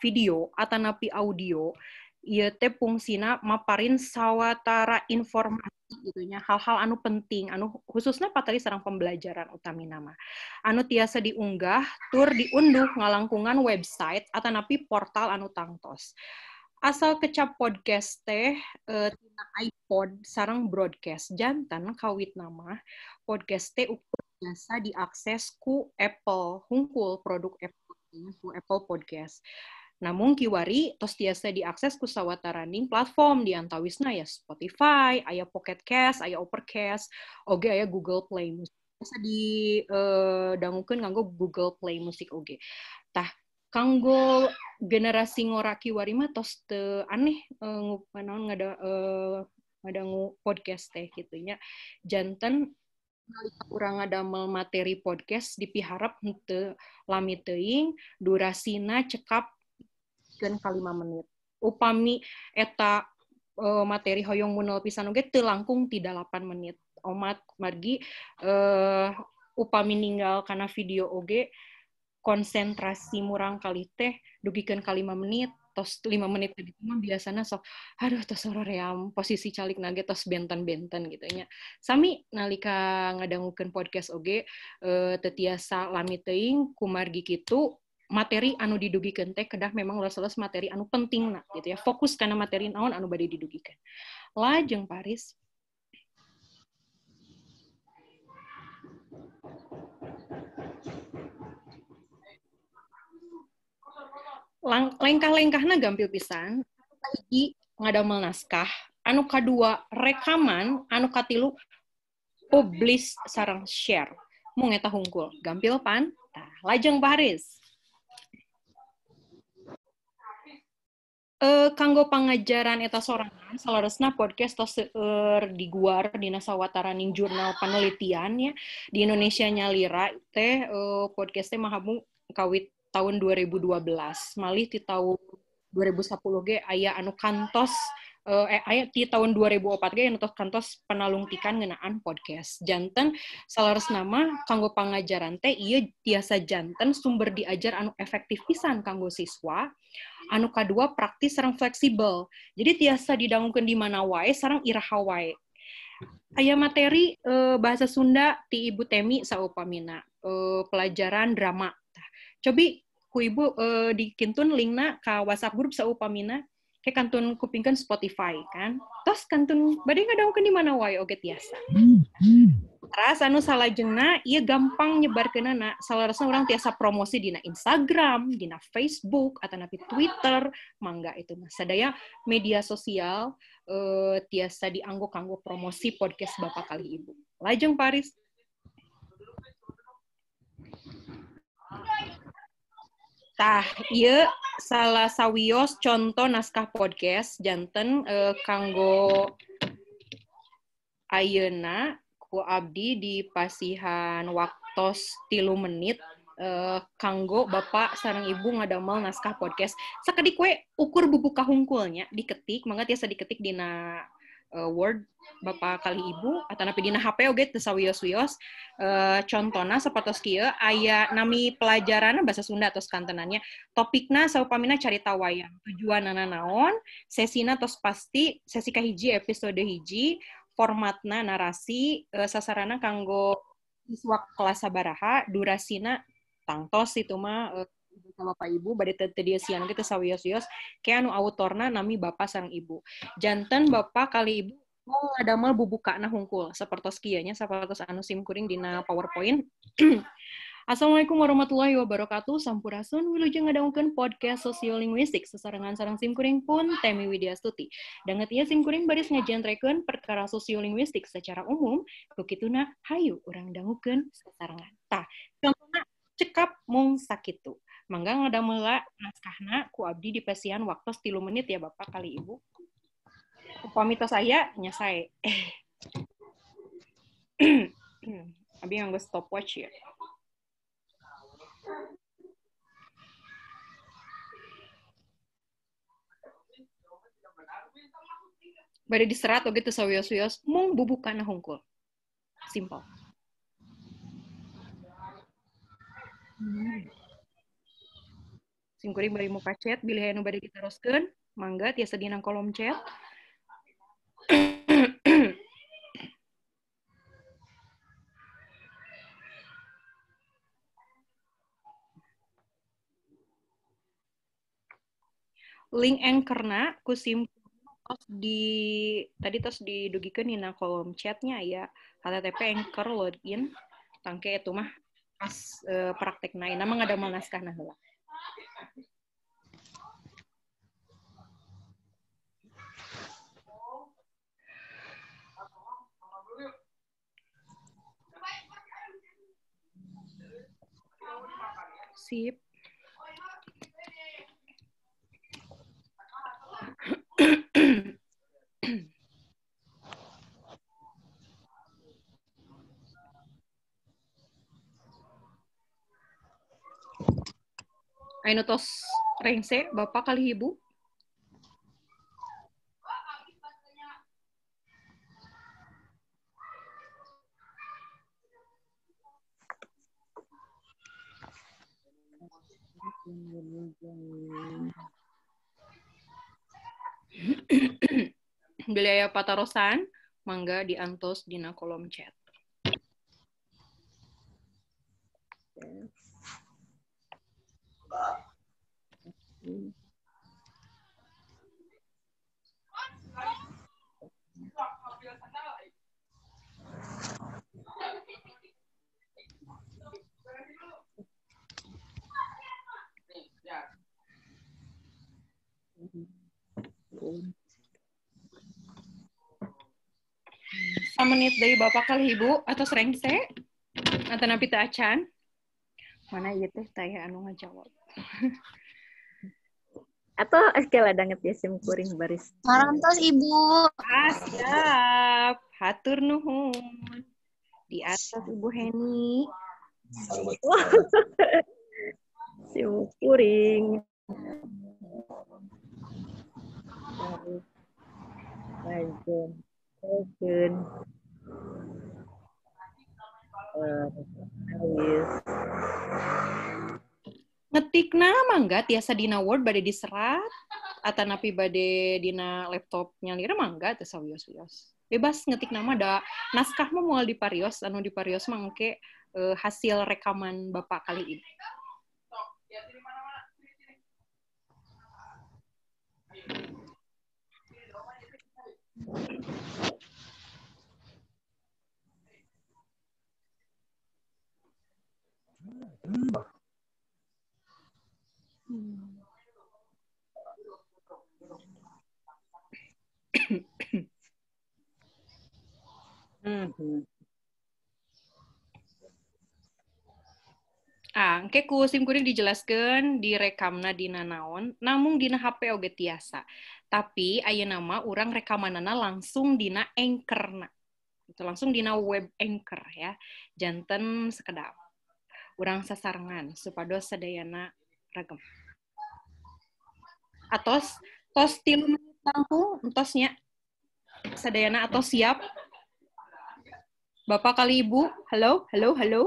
video atanapi audio ieu teh fungsina maparin sawatara informasi gitu nya, hal-hal anu penting anu khususnya patali sareng pembelajaran utamina mah anu tiasa diunggah tur diunduh ngalangkungan website atanapi portal anu tangtos. Asal kecap podcast teh tina iPod sareng broadcast, jantan kawit nama podcast teh ukur biasa diakses ku Apple hungkul, produk Apple, ku Apple Podcast. Namun kiwari tos tiasa diakses ku sawataraning platform di antawisna ya Spotify, aya Pocket Cast, aya Overcast, oge aya Google Play Music. Bisa di dangukeun nganggo Google Play Music oge. Tah kanggo generasi ngora kiwari mah tos teu aneh naon ngadangu podcast teh kitu nya. Janten nalika urang ngadamel materi podcast dipiharep henteu lami teuing, durasina cekap keun ka 5 menit. Upami eta materi hoyong munel pisan oge teu langkung ti 8 menit. Omat margi upami ninggal kana video oge konsentrasi murang kali teh dugikeun ka 5 menit, tos 5 menit tadi mah biasana sok aduh tos soream posisi calik nage tos benten-benten gitu nya. Sami nalika ngadangukeun podcast oge teu tiasa lami teuing kumargi kitu materi anu didugikeun teh kedah memang leles-leles materi anu pentingna gitu ya. Fokus kana materi naon anu bade didugikeun. Lajeng Paris. Lengkah-lengkahna gampil pisan. Anu kahiji ngadamel naskah, anu kadua rekaman, anu katilu publish sareng share. Mung eta hungkul. Gampil pan? Tah, lajeng Paris. Kanggo pangajaran eta sorangan saleresna podcast tos seueur diguar dina sawataraning jurnal penelitian ya di Indonesia nyalira teh podcast teh mahabung kawit tahun 2012 malih ti tahun 2010 ge aya anu kantos aya ti tahun 2004 ge anu kantos panalungtikan ngeunaan podcast. Janten saleresna mah kanggo pangajaran teh ieu tiasa janten sumber diajar anu efektif pisan kanggo siswa. Anu kadua praktis sareng fleksibel. Jadi tiasa didangukeun di mana wae sareng iraha wae. Aya materi bahasa Sunda ti Ibu Temi saupamina pelajaran drama. Tah, cobi ku Ibu dikintun linkna ka WhatsApp grup saupamina ke kantun kupingkeun Spotify kan. Tos kantun bade ngadangukeun di mana wae oge tiasa. Teras anu salajengna ieu gampang nyebarkeunana. Saleresna urang tiasa promosi dina Instagram, dina Facebook, atanapi Twitter, mangga itu mah. Sadaya media sosial tiasa dianggo kanggo promosi podcast Bapak kali Ibu. Lajeng Paris. Tah, ieu salah sawios contoh naskah podcast janten kanggo ayeuna ku abdi di pasihan waktos 3 menit kanggo Bapak sareng Ibu ngadamel naskah podcast. Sakedik we ukur bubuka hungkulnya diketik, mangga tiasa diketik dina Word Bapak kali Ibu atanapi dina HP oge teu sawios-wios. Contona sapertos kieu aya nami pelajaranna bahasa Sunda tos kantenannya, topikna saupamina carita wayang, tujuanana naon, sesina tos pasti sesi kahiji episode hiji, formatna narasi, sasarana kanggo siswa kelas sabaraha, durasina tangtos itu mah Bapak Ibu bade teu dieusian oge teu sawios-wios, ke anu autorna nami Bapak sareng Ibu. Janten Bapak kali Ibu mau ngadamel bubukana hungkul sapertos kieu nya, sapertos anu simkuring dina PowerPoint. Assalamualaikum warahmatullahi wabarakatuh. Sampurasun, wilujeng ngadangukeun podcast sosiolinguistik sesarengan sareng simkuring pun Temi Widyastuti. Danget ieu simkuring baris ngajentrekeun perkara sosiolinguistik secara umum, ku kituna hayu urang dangukeun sasarengan. Tah, contohna cekap mung sakitu. Mangga ngadamel naskahna ku abdi di pasihan waktos 3 menit ya Bapak kali Ibu. Upami tos aya nya sae. Abi nganggo stopwatch ya. Bade diserat oge teu sawios-wios mung bubukana hungkul. Simple. Sim kuring bari muka chat, bilih aya nu bade ditaroskeun, mangga tiasa dina kolom chat. Link anchorna ku sim tos di tadi tos didugikeun dina kolom chatnya ya HTTP anchor login tangke itu mah pas praktekna ini mah ngadamel naskahna heula. Sip. Ayo tos rengse Bapak kali Ibu. Bilih aya patarosan, mangga diantos dina kolom chat. Menit dari Bapak kali Ibu atau rengse atau napi teu acan. Mana ieu teh taya anu ngajawab. Atau sekali danget ya sim kuring baris. Parantos Ibu. Ah, siap. Hatur nuhun. Di atas Ibu Heni. Sim kuring. Ngetikna mangga tiasa dina Word bade diserat atanapi bade dina laptop nyalira mangga teu sawios-wios. Bebas ngetik nama da naskah mah moal diparios, anu diparios mah engke hasil rekaman Bapak kali ini. Ah, engke ku sim kuring dijelaskeun direkamna dina naon, namung dina HP oge tiasa. Tapi ayeuna mah urang rekamanana langsung dina Anchor-na. Itu langsung dina web Anchor ya. Janten sekedap. Urang sasarengan supados sadayana ragam. Atos tos 3 menit langkung entosnya sadayana atau siap. Bapak kali Ibu, halo, halo, halo.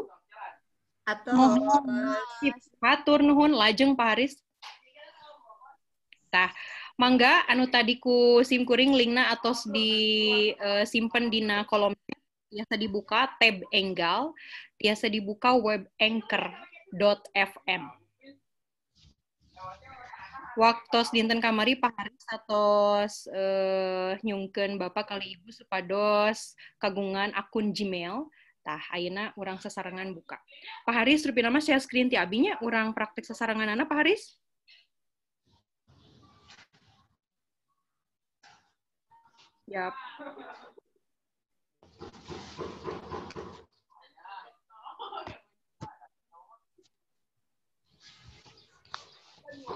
Atau hatur nuhun lajeng Pak Haris. Tah, mangga anu tadi ku sim kuring linkna atos di simpen dina kolom tiasa dibuka tab enggal, tiasa dibuka web anchor.fm. Waktos dinten kamari Pak Haris atos nyungkeun Bapak kali Ibu supados kagungan akun Gmail. Tah, ayeuna urang sasarengan buka. Pak Haris, rupina mah share screen ti abinya, urang praktek sasarenganana Pak Haris. Yap.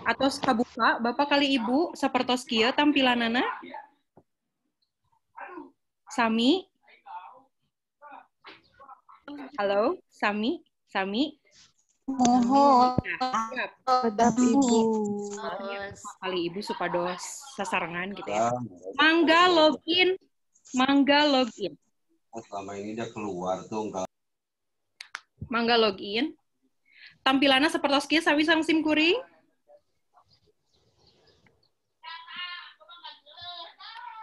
Atos kabuka, Bapak kali Ibu, sapertos kieu tampilanana. Sami. Halo, Sami, Sami. Mohon. Nah, Ibu. Kali Ibu supados sasarengan gitu ya. Mangga login, mangga login. Selama ini dia keluar tuh enggak. Mangga login. Tampilannya seperti kieu sami sang sim kuring.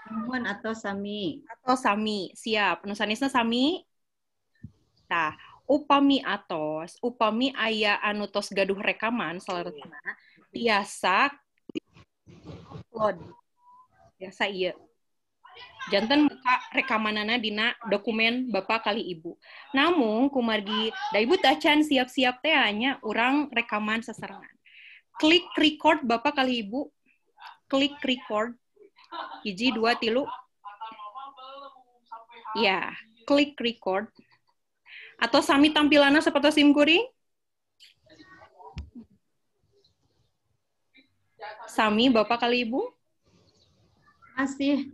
Mohon atau sami. Atau sami, siap. Nu sanesna sami. Tah, upami atos, upami aya anu tos gaduh rekaman saleresna tiasa upload. Tiasa ieu. Janten muka rekamanana dina dokumen Bapak kali Ibu. Namun kumargi da Ibu tacan siap-siap teh nya urang rekaman seserangan. Klik record Bapak kali Ibu. Klik record. 1, 2, 3. Ya, klik record. Atau sami tampilanna sapertos sim kuring? Sami Bapak kali Ibu? Masih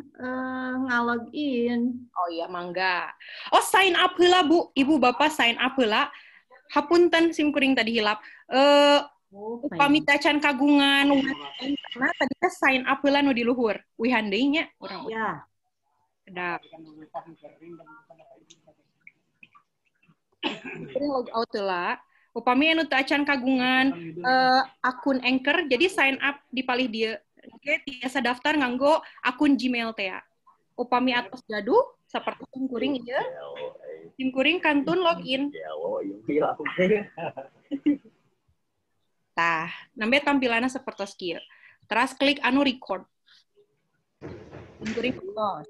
ngalogin. Oh iya, mangga. Oh, sign up heula, Bu. Ibu Bapak sign up heula. Hapunten sim kuring tadi hilap. Upami tacan kagungan karena tadi teh sign up heula nu di luhur. Wihan deui nya urang. Ya. Kedap. Kuring log out heula. Upami anu teu acan kagungan akun Anchor, jadi sign up di palih dieu. Oke, tiasa daftar nganggo akun Gmail teh. Upami atos gaduh sapertos sim kuring ieu. Sim kuring kantun login. Tah, nembe tampilanna sapertos kieu. Teras klik anu record. Sim kuring tos.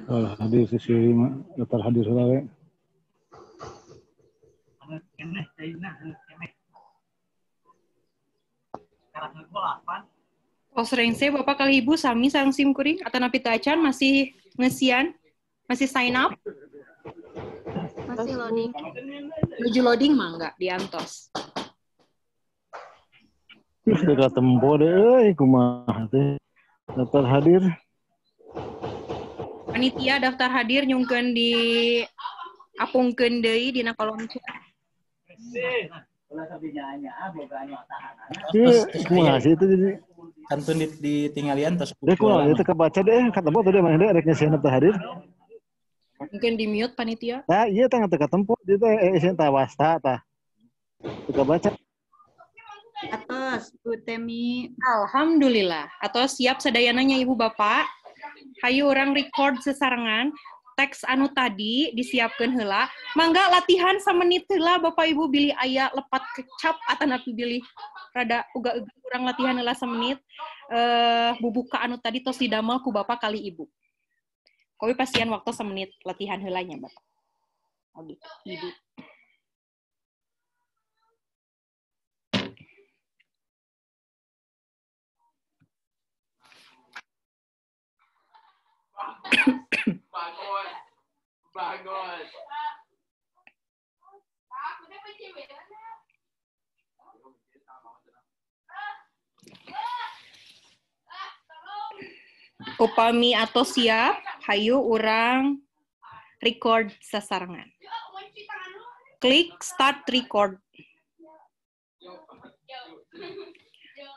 Kalau hadir sisi daftar hadir heula we. Tos rengse Bapak kali Ibu sami sareng sim kuring atanapi teu acan masih ngesian, masih sign up? Masih loading. Menuju loading mangga diantos. Ih, dekat tempo deh, euy, kumaha teh. Daftar hadir. Panitia daftar hadir nyungkeun di apungkeun deui dina kolom chat. Kumaha sih itu jadi kantun ditinggalian terus. Deh kumaha itu kebaca deh, kata tempo tadi mana deh rek ngeusian daftar hadir. Mungkin di mute panitia. Nah, iya tah teu katempo ieu teh eusian tah wasta tah. Teu kabaca. Atos, Bu Temi. Alhamdulillah. Atau siap sadayananya Ibu Bapak. Hayu urang record sesarengan. Teks anu tadi disiapkeun heula. Mangga latihan samenit heula Bapak Ibu bilih aya lepat kecap atanapi bilih rada uga-uga urang latihan heula samenit. Bubuka anu tadi tos didamel ku Bapak kali Ibu. Kowe pasian waktu semenit latihan heula nya Bapak. Oh gitu, Ibu. Bagus. Upami atau siap, hayu urang record sasarengan. Klik start record.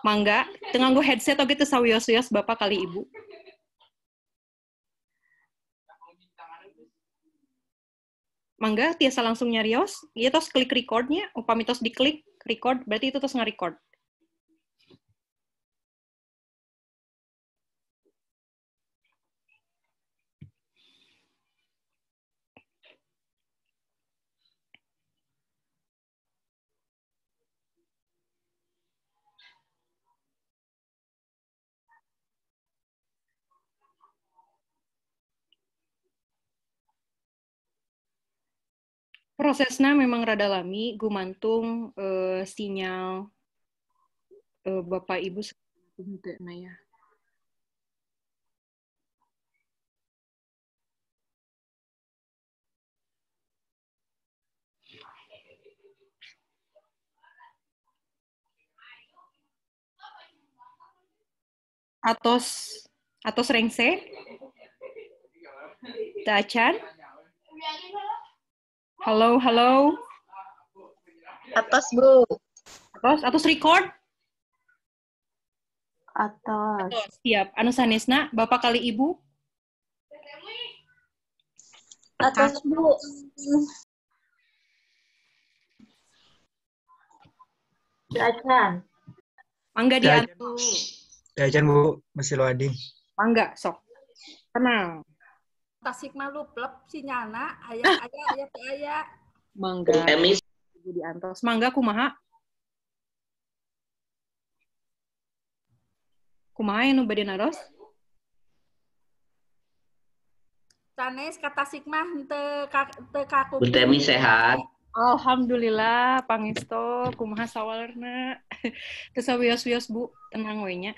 Mangga, teu nganggo headset oge teu sawios-wios Bapak kali Ibu. Mangga tiasa langsung nyarios, ieu tos klik recordnya, upami tos diklik record berarti itu tos ngarecord. Prosesnya memang rada lami, gumantung sinyal Bapak Ibu nah ya. Atos rengse? Teu acan? Halo, halo. Atos, Bu. Atos record? Atos. Atos, siap. Anu sanesna Bapak kali Ibu? Atos, Bu. Acan. Mangga diantu. Acan, Bu, masih loading. Mangga, sok. Tenang. Tasik mah luplep sinyalna aya aya aya teu aya. Mangga. Ibu diantos. Mangga kumaha? Kumaha anu bade naros? Sanes ka Tasik mah henteu kaku. Bu Temi sehat. Alhamdulillah pangesto kumaha sawalerna. Teu sawios-wios Bu, tenang we nya.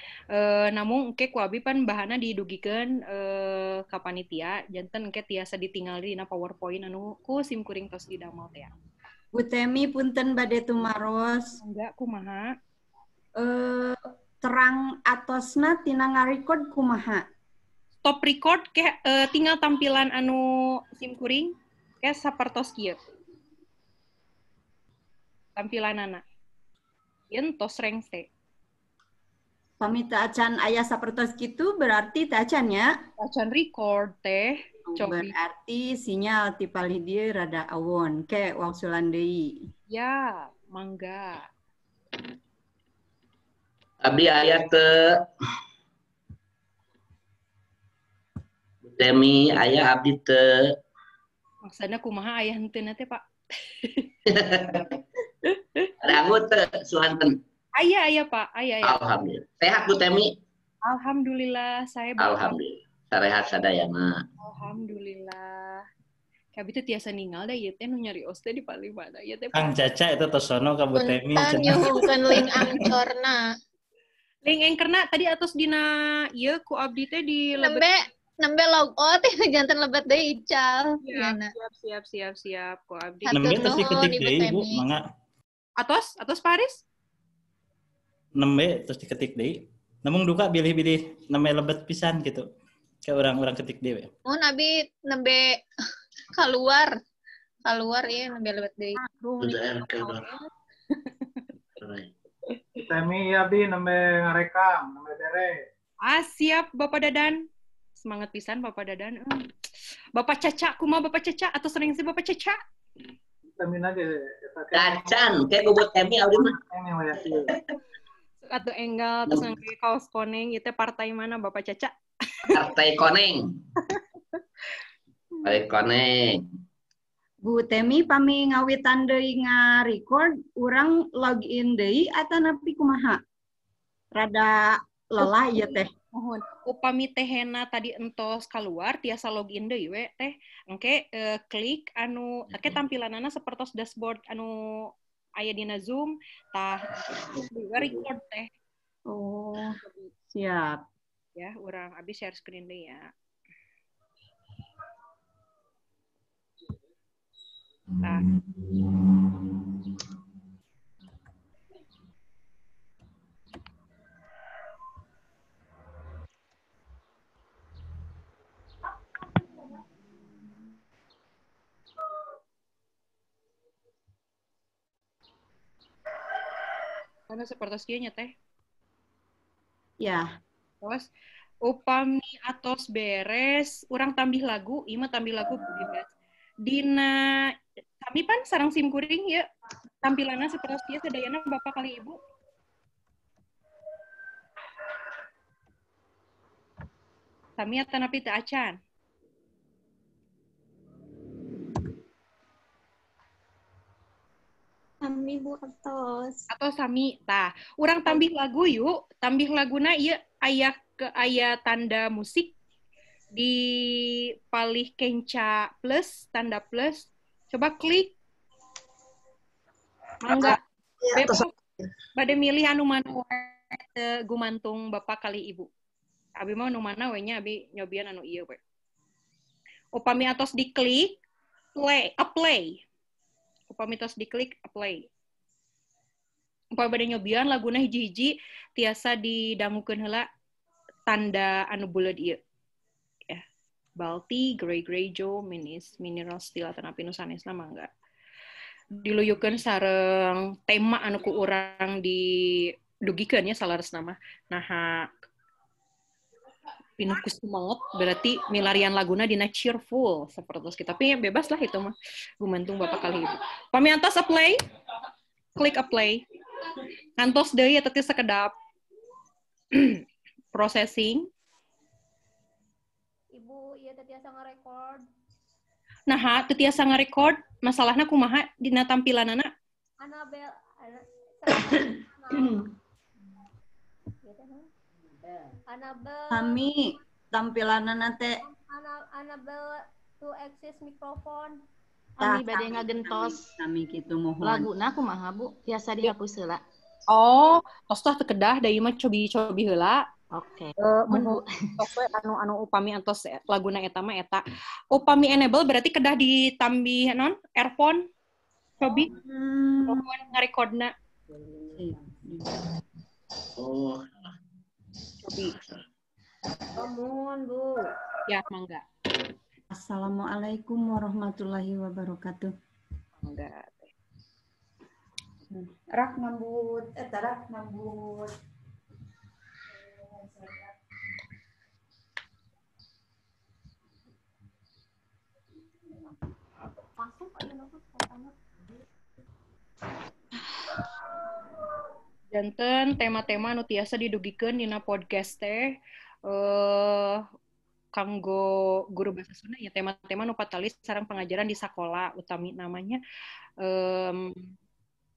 Namung engke ku abi pan bahana didugikeun ka panitia, janten engke tiasa ditingali dina PowerPoint anu ku sim kuring tos didamel teh. Bu Temi punten bade tumaros. Enggak kumaha? Terang atosna tina ngarecord kumaha? Stop record ke tinggal tampilan anu sim kuring ke sapertos kieu. Tampilanana. Yen tos rengse. Pami teu acan aya sapertos kitu berarti teu acan nya? Acan record teh. Cobi. Berarti sinyal ti palih dieu rada awon ke wangsulan deui. Ya, mangga. Abdi aya teu. Bu Temi aya abdi teu. Maksudna kumaha aya henteu teh, Pak? Dangu teu suhanten. Aya aya Pak, aya aya. Alhamdulillah. Sehat Bu Temi? Alhamdulillah, saya alhamdulillah. Sarehat sadayana. Alhamdulillah. Kabi teh tiasa ninggal da ieu teh nu nyarios teh di paling mana ieu teh. Kang Caca eta tos sono ka Bu Temi cenah. Nyuhunkeun link angcorna. Link anchorna tadi atos dina ieu ku abdi teh di lebet. Nembe log out janten lebet deui ical. Siap siap siap siap ku abdi. Nembe tos diketik deui Bu, mangga. Atos atos Paris? Nembe terus diketik deui. Namung duka bilih-bilih nembe lebet pisan gitu. Kayak orang-orang ketik deui. Mun abi nembe keluar. Keluar ieu nembe lebet deui. Temi abdi nembe ngarekam, nembe bere. Ah, siap Bapak Dadan. Semangat pisan Bapak Dadan. Bapak Caca, kumaha Bapak Caca atau sering sih Bapak Caca? Temin aja. Cacan, kayak bubut Temi abdi mah. Atau enggal terus ngangge kaos koneng ieu teh partai mana Bapak Caca? Partai koneng. Partai koneng. Bu Temi pami ngawitan deui nga-record urang login deui atanapi kumaha? Rada lelah ieu teh. Mohon. Upami tehena tadi entos keluar tiasa login deui we teh. Engke klik anu engke tampilanana sapertos dashboard anu aya dina Zoom tah record teh. Oh, siap. Ya, urang abi share screen deui ya. Tah. Karena seperti kieu nya teh. Ya. Terus upami atos beres, urang tambih lagu, ieu mah tambih lagu bebas. Dina sami pan sareng sim kuring ya. Tampilanna seperti kieu sadayana Bapak kali Ibu. Sami atanapi teu acan. Sami Bu atos. Atau sami tah. Urang tambih lagu yuk, tambih laguna ieu aya ke aya tanda musik di palih kenca plus, tanda plus. Coba klik. Mangga. Bebas bade milih anu mana we gumantung Bapak kali Ibu. Abi mah anu mana we nya abi nyobian anu ieu we. Upami atos diklik play, apply. Upami tos diklik apply. Upami bade nyobian laguna hiji-hiji tiasa didangukeun heula tanda anu buleud ieu. Ya. Balti, Grey Grey Joe, Minis, Mineral Steel atanapi nu sanesna mangga. Diluyukeun sareng tema anu ku urang di dugikeun nya saleresna mah. Naha pinuh ku semangat berarti milarian laguna dina cheerful sapertos kitu. Tapi ya bebas lah itu mah gumantung Bapak kali Ibu. Pami antos apply, klik apply. Ngantos deui eta teh sakedap processing. Ibu, ieu teh tiasa ngarecord. Naha teu tiasa ngarecord, masalahna kumaha dina tampilanana? Anabel Anabel Kami tampilanana teh Anabel to access microphone. Kami bade ngagentos. Kami kitu mohon. Laguna kumaha Bu? Tiasa dihapus heula. Oh, tos tah teu kedah da ieu mah cobi-cobi heula. Oke. Mun tos we anu upami antos laguna eta mah eta. Upami enable berarti kedah ditambih non earphone cobi. Mohon ngarekodna. Oh. Cobi. Mohon Bu. Ya, mangga. Assalamualaikum warahmatullahi wabarakatuh. Mangga. Rak nambut, eta rak nambut. Masuk aja napa. Janten tema-tema nu tiasa didugikeun dina podcast teh kanggo guru bahasa Sunda ya tema-tema nu patalis sareng pengajaran di sakola utami namanya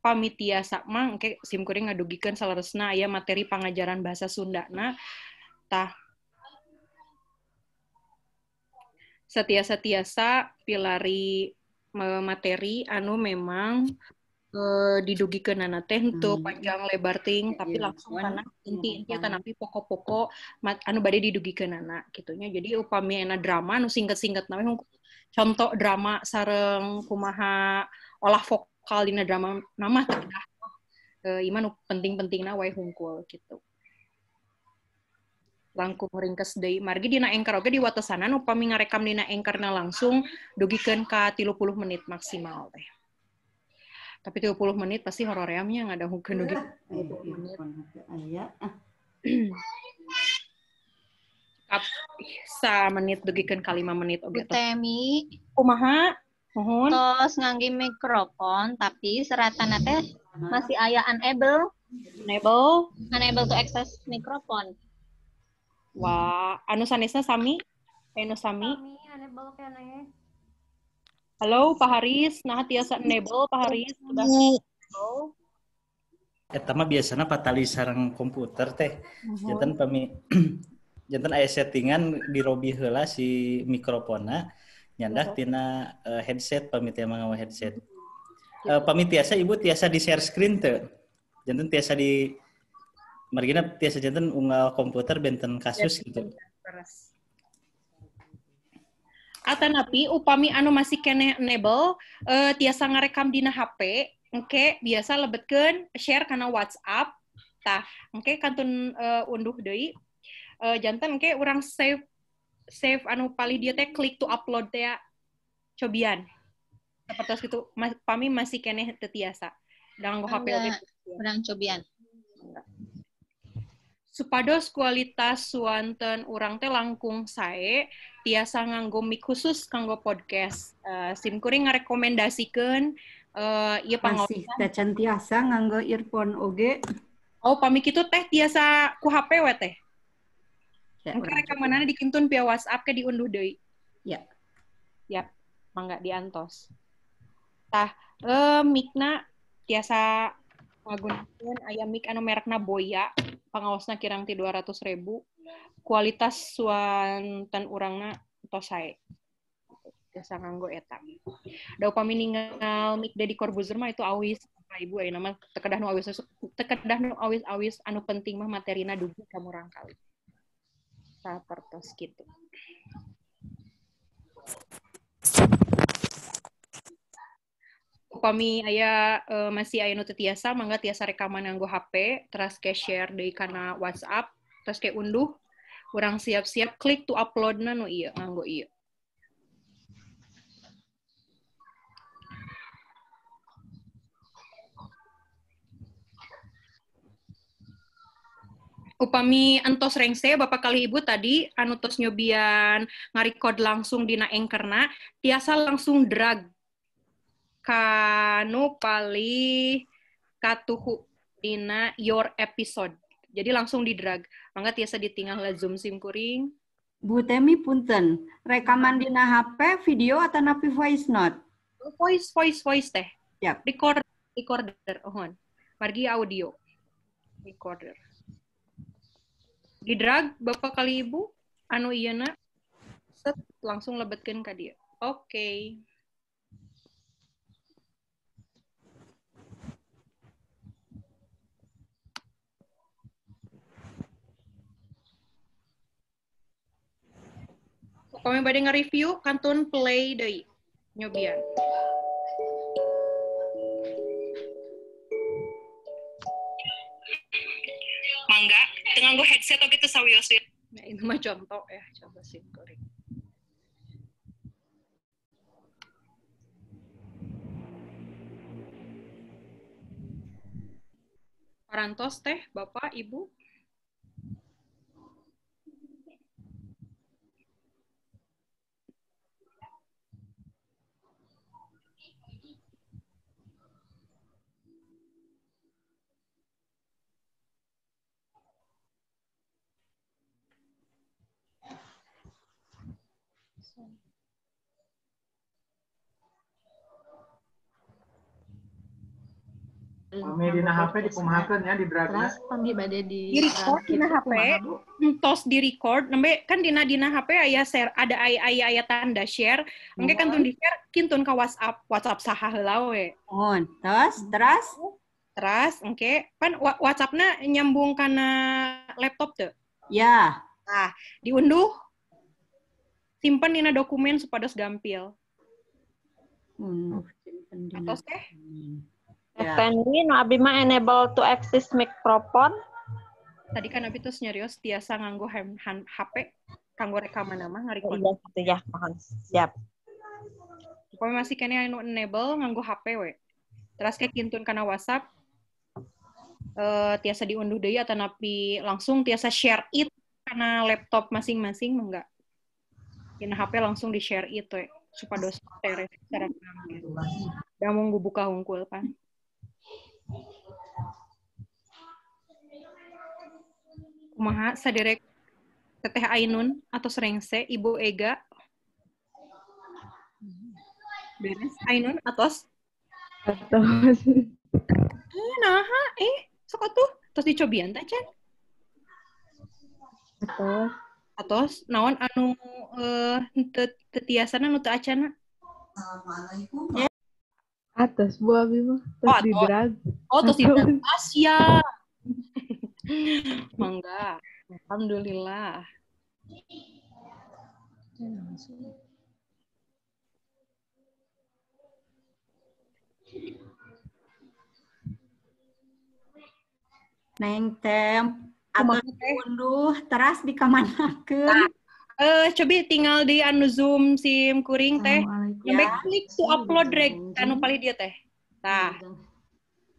pami tiasa mah engke sim kuring ngadugikeun saleresna aya materi pangajaran bahasa Sundana tah setiasa-tiasa pilari materi anu memang didugikeunana teh henteu panjang lebar ting tapi langsung kana inti-inti atanapi pokok-pokok anu bade didugikeunana kitu nya. Jadi upami ena drama nu singkat-singkat na we contoh drama sareng kumaha olah vokal dina drama nama teh kedah ieu mah nu penting-pentingna wae hungkul kitu. Langkung ringkes deui margi dina Anchor oge diwatesanan upami ngarekam dina Anchorna langsung dugikeun ka 30 menit maksimal teh. Tapi 30 menit pasti hororeamnya ngadangukeun dugi 30 menit. Aya. Kap sa menit dugikeun ka 5 menit oge. Bu Temi, kumaha? Mohon. Tos ngangge mikrofon tapi seratana teh masih aya unable. Unable. Unable to access mikrofon. Wah, anu sanesna sami? Anu sami? Sami unable keneh. Halo Pak Haris, nah tiasa enable Pak Haris sudah enable. Eta mah biasana patali sareng komputer teh. Janten pami janten aya settingan dirobi heula si mikrofonna nyandak tina headset pami teh mangawa headset. Pami tiasa Ibu tiasa di share screen teu. Janten tiasa di margina tiasa janten unggal komputer benten kasus gitu. Atanapi upami anu masih keneh enable tiasa ngarekam dina HP engke biasa lebetkeun share kana WhatsApp tah engke kantun unduh deui janten engke urang save anu palih dieu teh klik to upload teh cobian sapertos kitu pami masih keneh teu tiasa da nganggo HP oge urang cobian supados kualitas suanten urang teh langkung sae tiasa nganggo mic khusus kanggo podcast. Sim kuring ngarekomendasikeun ieu pangaosan. Masih teh can tiasa nganggo earphone oge. Oh, pami kitu teh tiasa ku HP we teh. Ya, engke rekamanana dikintun via WhatsApp ke diunduh deui. Ya. Ya, mangga diantos. Tah, micna tiasa ngagunakeun aya mic anu merekna Boya. Pangaosna kirang ti 200.000, kualitas suanten urangna tos sae. Biasa nganggo eta. Da upami ningal mic Deddy Corbuzier mah itu awis, Bapak Ibu ayeuna mah teu kedah nu awis, teu kedah nu awis-awis anu penting mah materina dugi ka murangkali. Sapertos kitu. Upami aya masih aya nu teu tiasa mangga tiasa rekaman nganggo HP teras ke share deui kana WhatsApp terus ke unduh urang siap-siap klik to uploadna nu ieu nganggo ieu. Upami entos rengse Bapak kali Ibu tadi anu tos nyobian ngarecord langsung dina Anchorna tiasa langsung drag kanu palih katuhu dina your episode. Jadi langsung di drag. Mangga tiasa ditinggal lah Zoom sim kuring. Bu Temi punten, rekaman dina HP video atau napi voice note? Voice voice voice teh. Yap. Recorder uhun. Margi audio. Recorder. Di drag Bapak kali Ibu anu ieuna set langsung lebetkeun ka dieu. Oke. Upami bade nge-review kantun play deui nyobian. Mangga teu nganggo headset oge teu sawios. Nah, itu mah contoh ya, contoh sim kuring. Parantos teh Bapak Ibu. Pami dina HP dikumahakeun nya di dragna. Terus pami bade di Di record dina HP, tos di record, nembe kan dina dina HP aya share, ada aya aya, aya tanda share, engke kantun di share kintun ka WhatsApp, WhatsApp saha heula we. Mohon. Terus, terus Terus engke pan WhatsAppna nyambung kana laptop teu? Ya. Nah, diunduh simpen dina dokumen supados gampil. Simpen dina. Atos teh? Ya. Temi nu abi mah enable to access microphone. Tadi kan abi terus nyarios tiasa nganggo HP kanggo rekaman mah ngarecord. Iya, gitu ya, mohon. Siap. Upami masih keneh anu enable nganggo HP we. Terus kayak kintun kana WhatsApp tiasa diunduh deui atanapi langsung tiasa share it kana laptop masing-masing mangga. Dina HP langsung di share it we supados teres secara gampil. Da mung buka hungkul pan. Kumaha saderek Teteh Ainun atau Rengse Ibu Ega? Beres Ainun atos? Atos. Naha sok atuh tos dicobian teh Cen? Atos. Atos naon anu teu tiasana nu teu acana? Assalamualaikum. Atos Bu abi mah tos di drag. Oh, tos di drag. Asia. Mangga. Alhamdulillah. Neng tem atau diunduh teras dikamanakeun. Nah, cobi tinggal di anu Zoom sim kuring teh. Nembe klik to upload rek anu palih dia teh. Tah.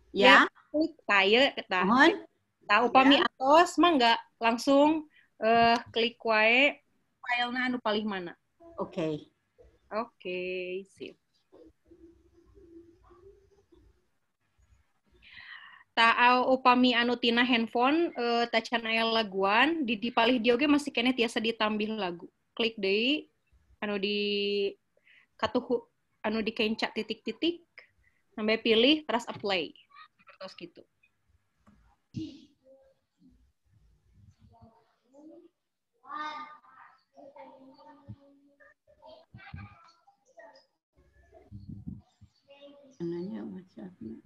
Ya. Klik tah ieu tah. Tah upami atos mangga langsung klik wae filena anu palih mana. Oke. Oke, sip. Tah upami anu tina handphone tacan aya laguan di palih dieu ge masih keneh tiasa ditambih lagu. Klik deui anu di katuhu anu di kenca titik-titik sampai pilih terus apply. Terus gitu. Nanya WhatsApp-na.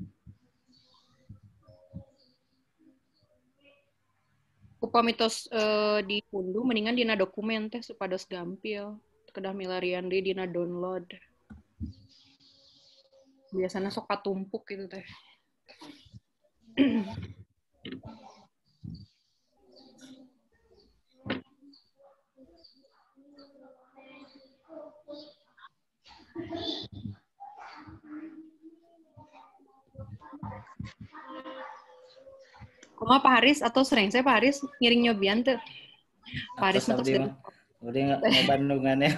Upami tos diunduh mendingan dina dokumen teh supados gampil. Kedah milarian deui dina download. Biasanya sok katumpuk gitu teh. Kumaha Pak Haris atau sering saya Pak Haris ngiring nyobian tuh. Pak Haris mah tos abdi ngabandungan ya.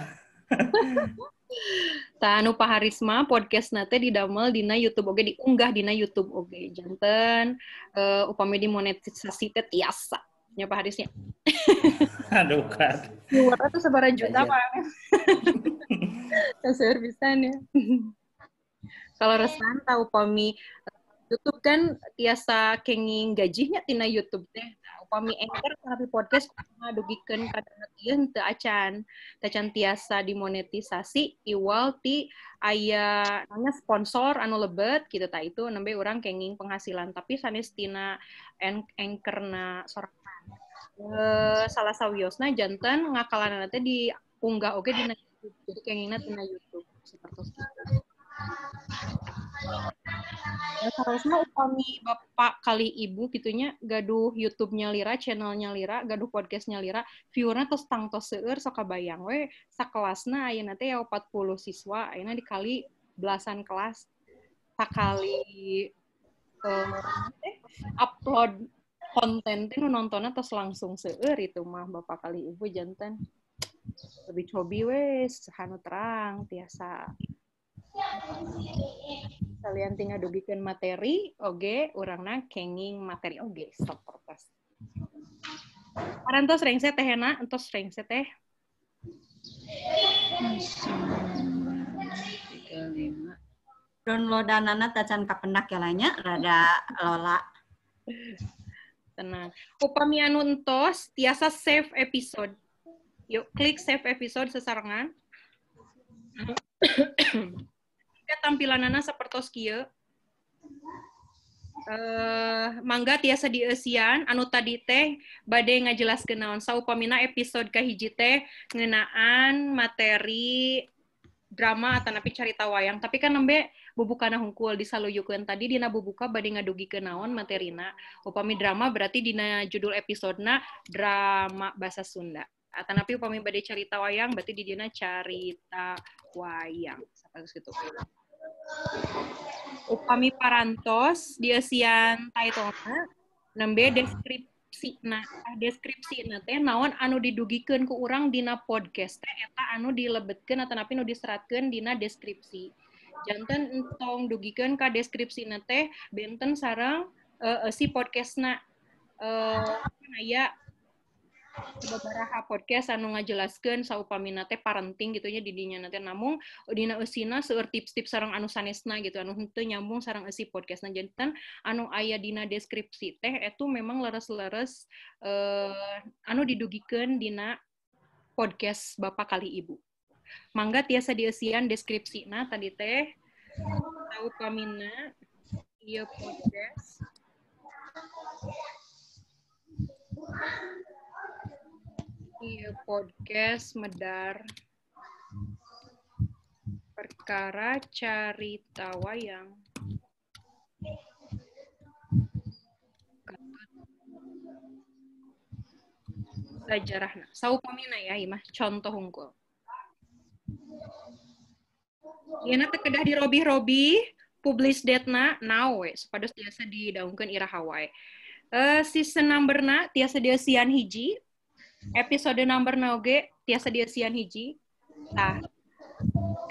Tah anu Pak Haris mah podcastna teh didamel dina YouTube oge, diunggah dina YouTube oge. Janten upami dimonetisasi teh tiasa nya Pak Harisnya. Aduh kan. Viewer tuh sabaraha juta Pak. Seueur pisan ya. Kalau resan tahu upami YouTube kan tiasa kenging gajihnya tina YouTube teh. Nah, upami Anchor tapi podcast kumaha dugikeun ka ieu teu acan. Teu acan tiasa dimonetisasi iwal ti aya namanya sponsor anu lebet gitu tah itu nembe urang kenging penghasilan tapi sanes tina Anchorna sorangan. Salah sawiosna janten ngakalanana teh diunggah oge dina YouTube. Jadi kengingna tina YouTube sapertos kitu. Ya, seharusnya upami bapak kali ibu gitunya gaduh YouTube-nya lira, channelnya lira, gaduh podcast-nya lira, viewerna tos tangtos seueur sok kabayang we sakelasna ayeuna teh ya 40 siswa, ayeuna dikali belasan kelas sakali upload konten teh nu nontonna tos langsung seueur itu mah bapak kali ibu janten lebih cobi we hanu terang tiasa kalian tinggal dugikeun materi oge urangna kenging materi oge sapertos. Parantos rengse teh hena entos rengse teh. 35. Downloadanana tacan kapendak ya nya rada lola. Tenang. Upami anu entos tiasa save episode. Yuk klik save episode sesarengan. Tampilanana sapertos kieu. Mangga tiasa dieusian anu tadi teh bade ngajelaskeun naon saupamina episode kahiji teh ngeunaan materi drama atanapi carita wayang tapi kan nembe bubukana hungkul disaluyukeun tadi dina bubuka bade ngadugikeun naon materina upami drama berarti dina judul episodena drama bahasa Sunda atanapi upami bade carita wayang berarti di dina carita wayang sapertos kitu. Upami parantos dieusian title-na nembe deskripsina. Deskripsina teh naon anu didugikeun ku urang dina podcast teh eta anu dilebetkeun atanapi nu diseratkeun dina deskripsi. Janten entong dugikeun ka deskripsina teh benten sareng si podcastna aya sababaraha podcast anu ngajelaskeun saupamina teh parenting gitu nya di dinya teh namung dina eusina seueur tips-tips sareng anu sanesna gitu anu henteu nyambung sareng eusi podcastna janten anu aya dina deskripsi teh eta memang leres-leres anu didugikeun dina podcast bapak kali ibu. Mangga tiasa dieusian deskripsina tadi teh saupamina ieu podcast iya podcast medar perkara carita wayang sajarahna saupamina ya imah contoh hungkul ieu teh kedah dirobih-robih publish date-na now we supados tiasa didaungkeun iraha wae. Season number-na tiasa dieusian hiji episode number na oge tiasa dieusian hiji. Tah.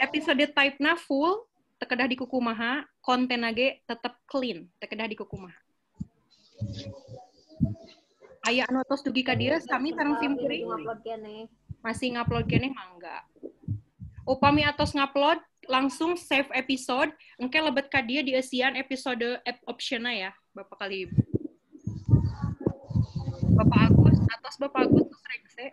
Episode type-na full, teu kedah dikukumaha, kontenna ge tetep clean, teu kedah dikukumaha. Aya anu tos dugi ka dieu sami sareng simkuring. Masih ngupload keneh mangga. Upami atos ngupload langsung save episode, engke lebet ka dieu dieusian episode optionna ya, Bapak kali Ibu. Bapak Agus, atas Bapak Agus terus rengse.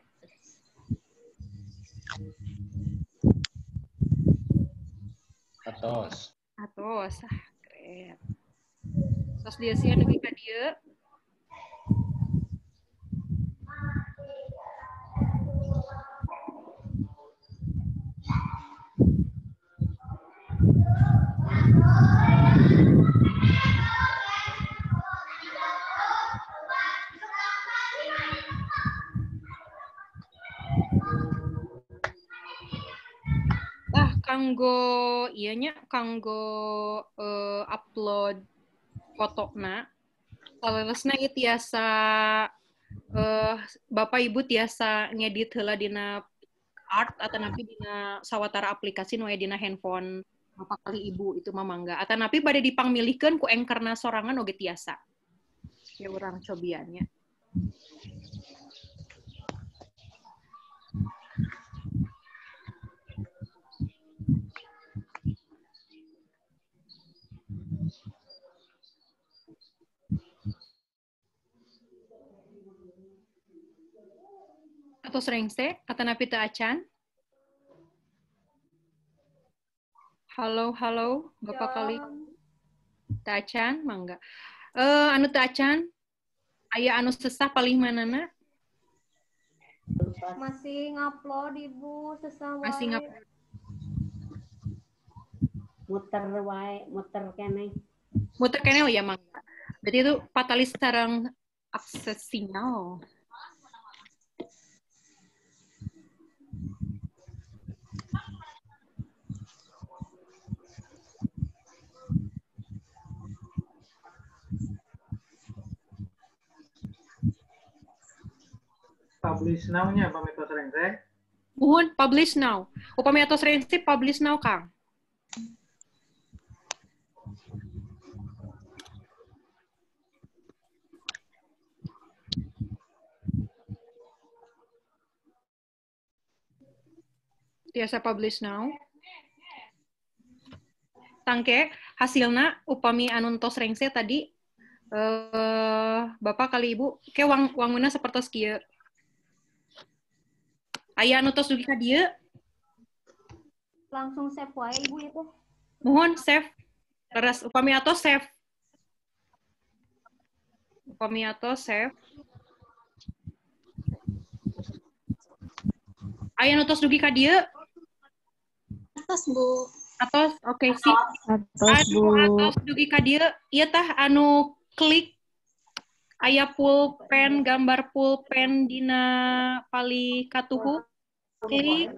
Atos. Atos, ah keren. Tos dieusian dugi ka dieu. Kanggo ieu nya kanggo upload fotona Saleresna ieu tiasa Bapak Ibu tiasa ngedit heula dina art atanapi dina sawatara aplikasi nu aya dina handphone Bapak kali Ibu itu mah mangga. Atanapi bade dipangmilihkeun ku anchorna sorangan oge tiasa. Ya urang cobiannya. Atos rengse atanapi teu acan? Halo, halo, Bapak kali. Teu acan, mangga. Anu teu acan, aya anu sesah paling manana? Masih ngupload Ibu, sesah wae. Masih ngupload. Muter wae, muter keneh. Muter keneh oh ya mangga. Berarti itu patalis sareng akses sinyal. Publish now-nya pami tos rengse. Muhun publish now. Upami atos rengse publish now, Kang. Tiasa publish now. Tangke hasilna upami anu tos rengse tadi Bapak kali Ibu ke wanguna sapertos kieu. Aya anu tos dugi ka dieu? Langsung save wae Ibu itu. Mohon save. Leres upami atos save. Upami atos save. Aya anu tos dugi ka dieu? Atos, Bu. Atos, oke okay, sip. Atos, Anu Bu. atos dugi ka dieu, ieu tah anu klik aya pulpen, gambar pulpen dina palih katuhu. Klik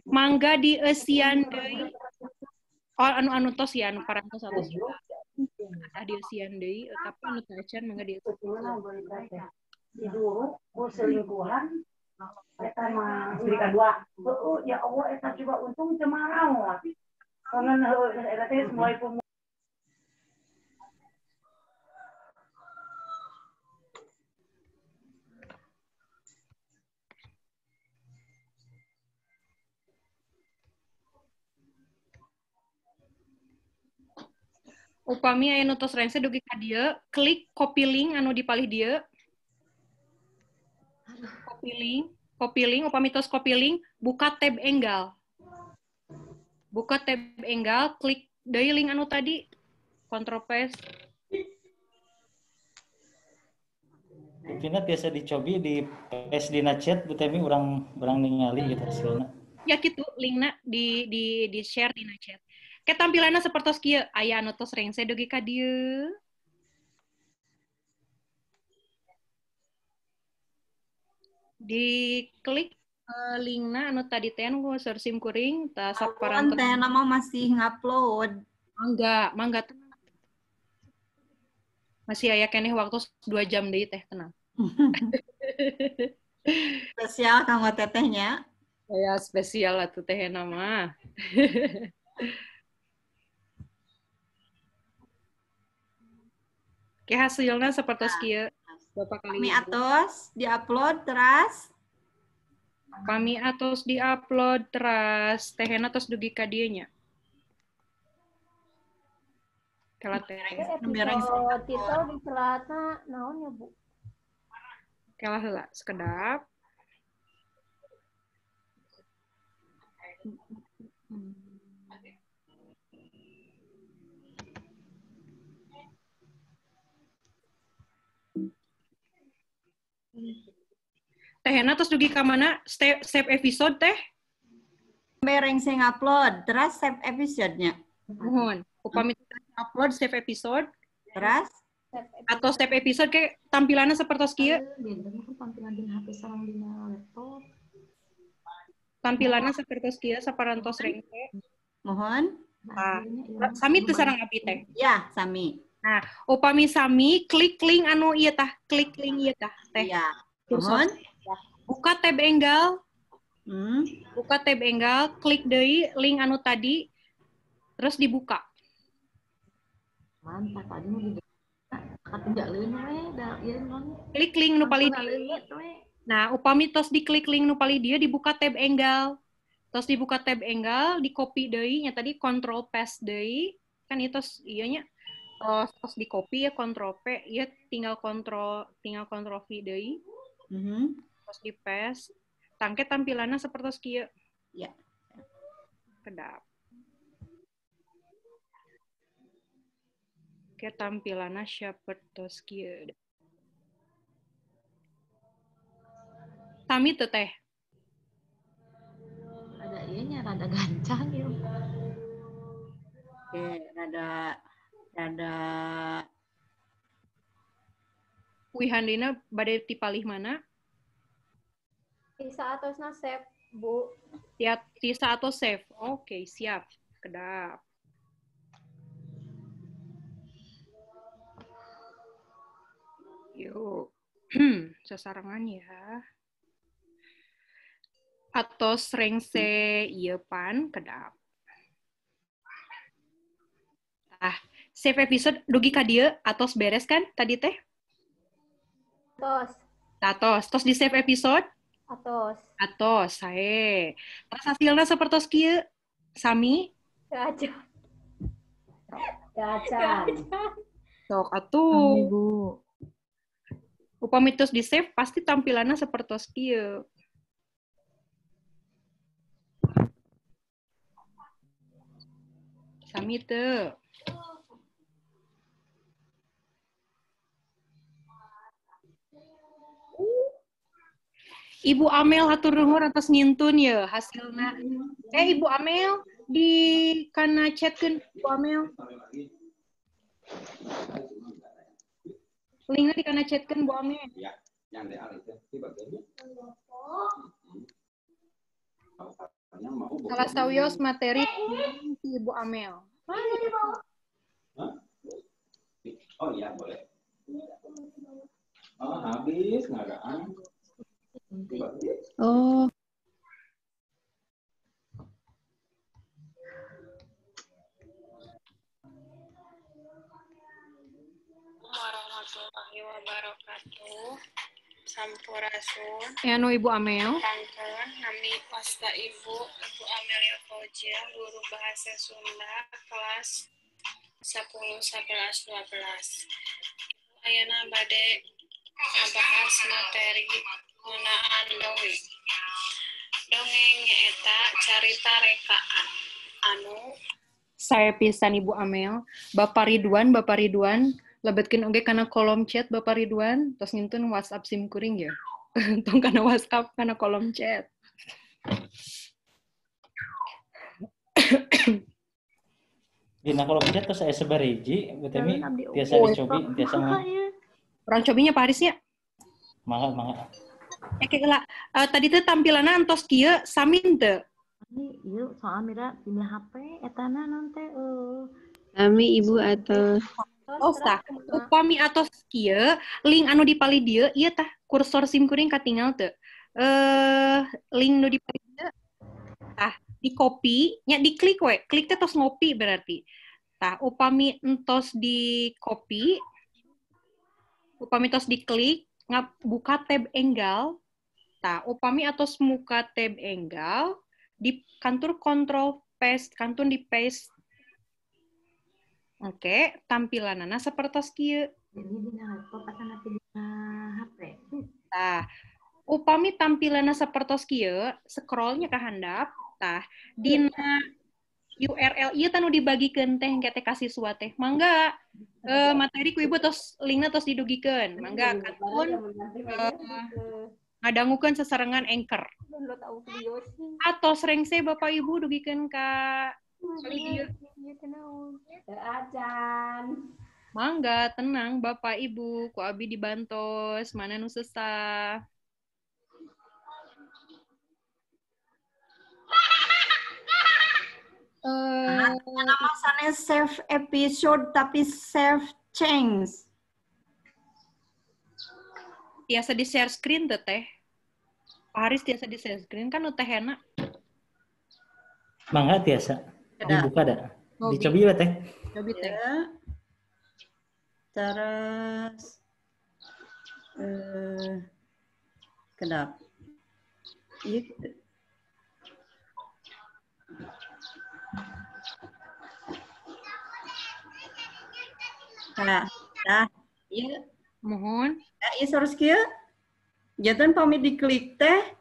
mangga dieusian deui. Oh, anu tos ya, anu parantos atos. Tah dieusian deui, tapi anu teu acan mangga dieusian. Diduruk ku selingkuhan eta mah istri kadua. Heueuh ya Allah eta juga untung teu marau lah. Kangen heueuh eta teh mulai Upami aya nu tos rengse dugi ka dieu, klik copy link anu di palih dieu. Copy link, upami tos copy link, buka tab enggal. Buka tab enggal, klik deui link anu tadi, Ctrl paste. Mungkinna biasa dicobi di paste dina chat Bu Temi urang ningali gitu hasilna. Ya kitu linkna di share dina chat. Ke tampilanna sapertos kieu, aya anu tos rengse dugi ka dieu. Diklik linkna anu tadi teh anu sim kuring tah saparantos. Teh nama masih ngupload. Mangga tenang. Masih aya keneh waktu 2 jam deui teh tenang. Spesial kanggo tetehnya. Ya spesial atuh teh nama. Oke, hasilnya seperti kieu. Bapak kali Kami atos diupload teras. Kami atos diupload teras. Tehena tos dugi ka dieu nya. Kela teh. Episode titel di celana naon ya, Bu? Kela heula sekedap. Tehena terus dugi ka mana save episode teh? Bereng sing upload, terus save episode-nya. Mohon. Upami upload save episode, terus atau save episode kayak tampilannya seperti kieu. Tampilan dina HP sareng dina laptop. Tampilannya seperti kieu saparantos rengse. Mohon. Nah, sami teu sareng abi teh. Ya, sami. Nah, upami sami klik link anu ieu tah, klik link ieu tah teh. Iya. Nuhun. Buka tab enggal. Buka tab enggal, klik deui link anu tadi, terus dibuka. Mantap tadi mah di Klik link nu palih dieu. Nah, upami tos diklik link nu palih dieu dibuka tab enggal. Tos dibuka tab enggal, di copy deui nya tadi control paste deui. Kan itu tos ieu nya. Tos di copy ya control P, ya tinggal control V deui. Terus di paste. Tangke tampilannya seperti kieu. Ya. Kedap. Oke, tampilannya sapertos kieu. Sami teu teh. Rada ieu nya rada gancang ieu. Oke, rada Wihandina bade tipalih mana? Tisa atosna save, Bu. Tisa atau save. Oke, siap. Kedap. Yuk. Sasarangan ya. Atos rengse ieu pan kedap. Ah, save episode dugi ka dieu atos beres kan tadi teh? Atos. Atos, tos di save episode? Atos. Atos, sae. Terus hasilna sapertos kieu? Sami? Gaca. Gaca. Sok atuh. Sami, Bu. Upami tos di save pasti tampilanna sapertos kieu. Sami teu. Ibu Amel hatur nuhun atas ngintun ya hasilna. Ibu Amel di kana chatkeun Ibu Amel. Linknya di kana chatkeun Bu Amel. Ya, yang DA itu bagiannya. Salah sawios materi Ibu Amel. Oh iya boleh. Oh habis ngaraan. Oh. Warahmatullahi wabarakatuh. Sampurasun. Anu Ibu Amel. Pangkon, nami pasta Ibu, Ibu Amelia Fauzia, guru bahasa Sunda kelas 10, 11, 12. Ayeuna bade ngabahas materi ngeunaan dongeng. Dongeng nyaeta carita rekaan anu saya pisan Ibu Amel, Bapak Ridwan, lebetkeun oge kana kolom chat Bapak Ridwan, tos ngintun WhatsApp sim kuring ya. Tong kana WhatsApp kana kolom chat. Dina kolom chat tos aya sabariji, Bu Temi tiasa dicobi, tiasa mah. Urang cobinya Pak Haris ya? Mangga, mangga. Oke lah. Tadi teh tampilanna antos kieu sami teu? Ieu soal mira dina HP etana naon teh Sami Ibu atos. Oh tah, upami atos kieu link anu dipalih dieu ieu tah kursor sim kuring katingal teu. Link nu dipalih dieu tah di copy nya diklik we, klik teh tos ngopi berarti. Tah upami entos di copy, upami tos diklik buka tab enggal. Tah upami atos muka tab enggal di kantor kontrol paste, kantun di paste. Oke, tampilanana sapertos kieu. Jadi dina laptop atanapi dina HP. Tah, upami tampilanna sapertos kieu, scrollnya ka handap, tah dina URL ieu tah nu dibagikeun teh engke teh ka siswa teh. Mangga materi ku ibu tos linkna tos didugikeun. Mangga kantun ngadangukeun sesarengan Anchor. Atos rengse Bapak Ibu dugikeun ka dieu. Acan. Mangga tenang Bapak Ibu, ku abi dibantos, mana nu sesah. Nama sanes save episode tapi save Change. Tiasa di share screen teh teh. Pak Haris tiasa di share screen kan nu teh enak. Mangga tiasa. Dibuka da. Dicobi we teh. Cobi teh. Ya. Terus kedap. Ieu nah, nah, ieu mohon. Nah, ieu saurus kieu. Janten pami diklik teh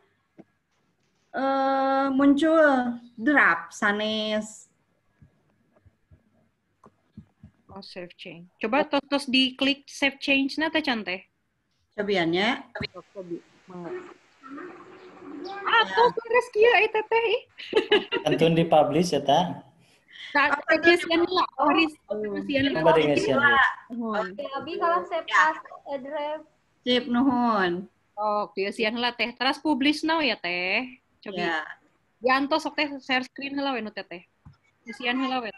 muncul draft sanes. Oh, save change. Coba tos diklik save change na teh can teh. Cobian nya. Cobi. Mangga. Ah, tos beres kieu eta teh ih. Kantun dipublish eta. Nah, ngesian heula, Haris. Ngesian heula. Bade ngesian heula. Abi kalau save as drive. Sip nuhun. Oh, dieusian heula teh. Teras publish now ya teh. Cobi. Ya. Diantos sok teh share screen heula we nu teh teh. Eusian heula we.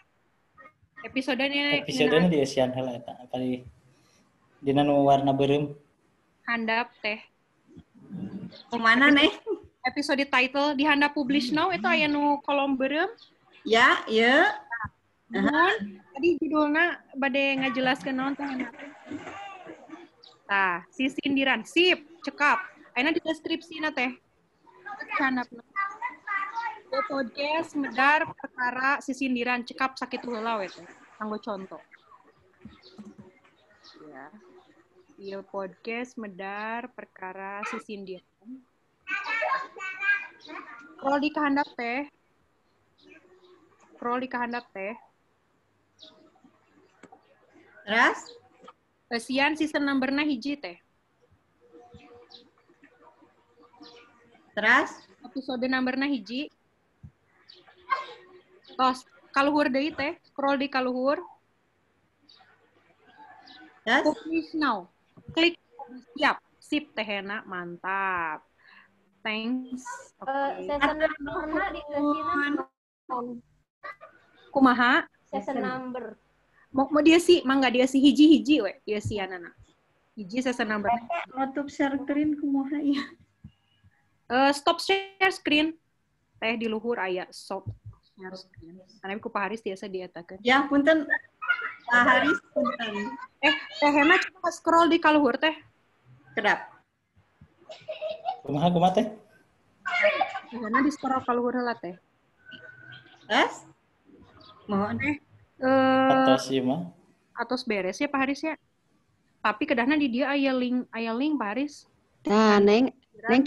Episodenya Episodena dieusian heula eta. Apali dina nu warna beureum. Handap teh. Kumana nih? Episode title di handap publish now itu aya nu kolom beureum. Ya, ya. Nuhun. Tadi judulna bade ngajelaskeun naon teh enak. Tah, si sindiran sip, cekap. Ayeuna di deskripsina teh. Handapna. Podcast medar perkara sisindiran cekap sakitu heula we teh. Kanggo contoh. Ya. Ieu podcast medar perkara sisindiran. Scroll di kahandap teh. Scroll di kahandap teh. Terus? Eusian season numberna hiji teh. Terus? Episode numberna hiji. Tos, kaluhur deui teh, scroll di kaluhur. Yes. Publish now. Klik siap. Sip teh enak, mantap. Thanks. Okay. Season numberna di eusina. Kumaha? Season number. Mau dia sih, mangga dia sih hiji-hiji we, dia sih anana. Hiji season number. Nutup share screen kumaha ya? Stop share screen. Teh di luhur aya stop share screen. Karena ku Pak Haris biasa dietakeun. Ya, punten. Pak Haris punten. Teh Hena coba scroll di kaluhur teh. Kedap. Kumaha kumaha teh? Teh Hena di scroll kaluhur heula teh. Terus? Mohon. Atos ieu mah. Atos beres ya Pak Haris ya. Tapi kedahna di dia aya link Pak Haris. Tah, Neng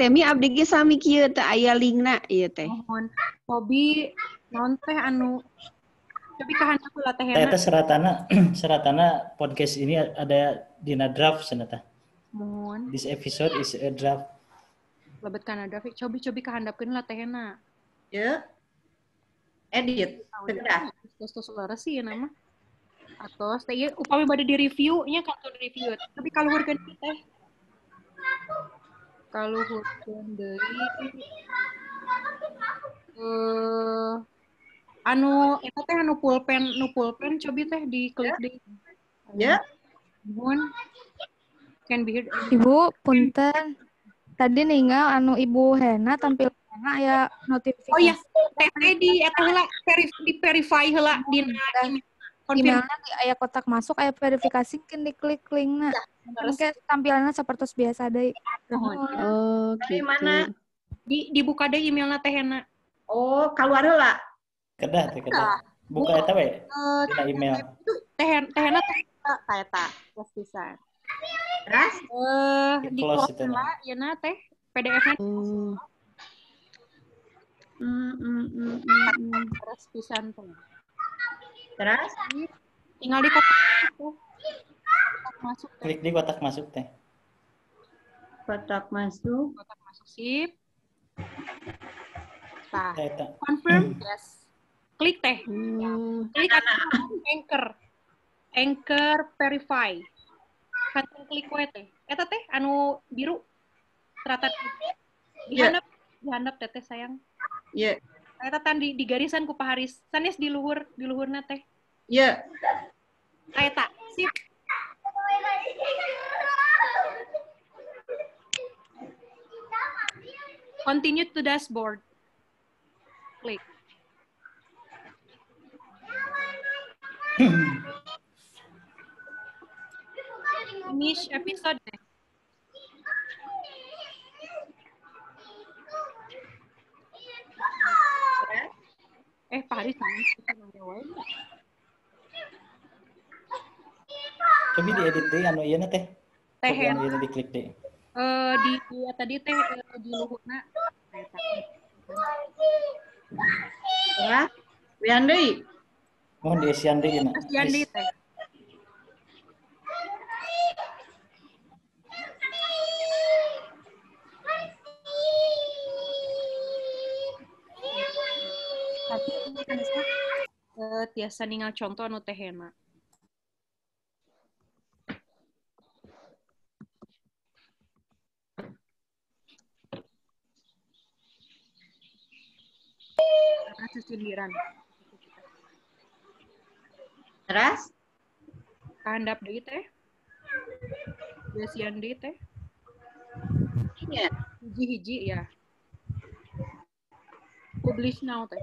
Temi abdi ge sami kieu teh aya linkna ieu teh. Mohon. Hobi naon teh anu cobi kahandap heula teh Hena. Eta seratana podcast ini ada dina draft cenah tah. Mohon. This episode is a draft. Lebet kana draft cobi kahandapkeun lah teh Hena. Ya. Edit. Segera. Terus leres sih ya nama. Atos teh ieu upami bade di review nya kantun review. Tapi kaluhurkeun teh. Kaluhurkeun deui. Anu eta teh anu pulpen cobi teh diklik deui. Ya. Nuhun. Can be heard. Ibu punten. Tadi ninggal anu Ibu Hena tampil ya notifikasi. Oh iya, teh di eta heula di verify heula dina emailna di aya kotak masuk aya verifikasi keun diklik linkna. Engke tampilanna sapertos biasa deui. Oh, dari mana? Dibuka deui emailna teh Hena. Oh, kaluar heula. Kedah teh kedah. Buka eta we dina email. Teh Hena teh eta tos pisan. Terus di close heula yeuna teh PDF-na. Terus pisan teh. Terus tinggal di kotak masuk. Kotak masuk teh. Klik di kotak masuk teh. Kotak masuk. Kotak masuk sip. Tah. Confirm yes. Klik teh. Klik anchor. Anchor verify. Kantun klik we teh. Eta teh anu biru. Terata dihandap dihandap teteh sayang. Iya. Yeah. Eta tan di garisan ku Pak Haris. Sanes di luhur, di luhurna teh. Iya. Yeah. Eta, sip. Continue to dashboard. Klik. Finish episode. Pak Haris Coba diedit deh anu ieu teh. Teh anu ieu diklik deh. Di ya, tadi teh di luhurna. Ya, wian deui. Mohon diisian deui na. Isian deui teh. Tiasa ningal contoh anu tehena. Karena sesindiran. Terus? Kahandap deui teh. Diasian deui teh. Iya. Hiji-hiji ya. Publish now teh.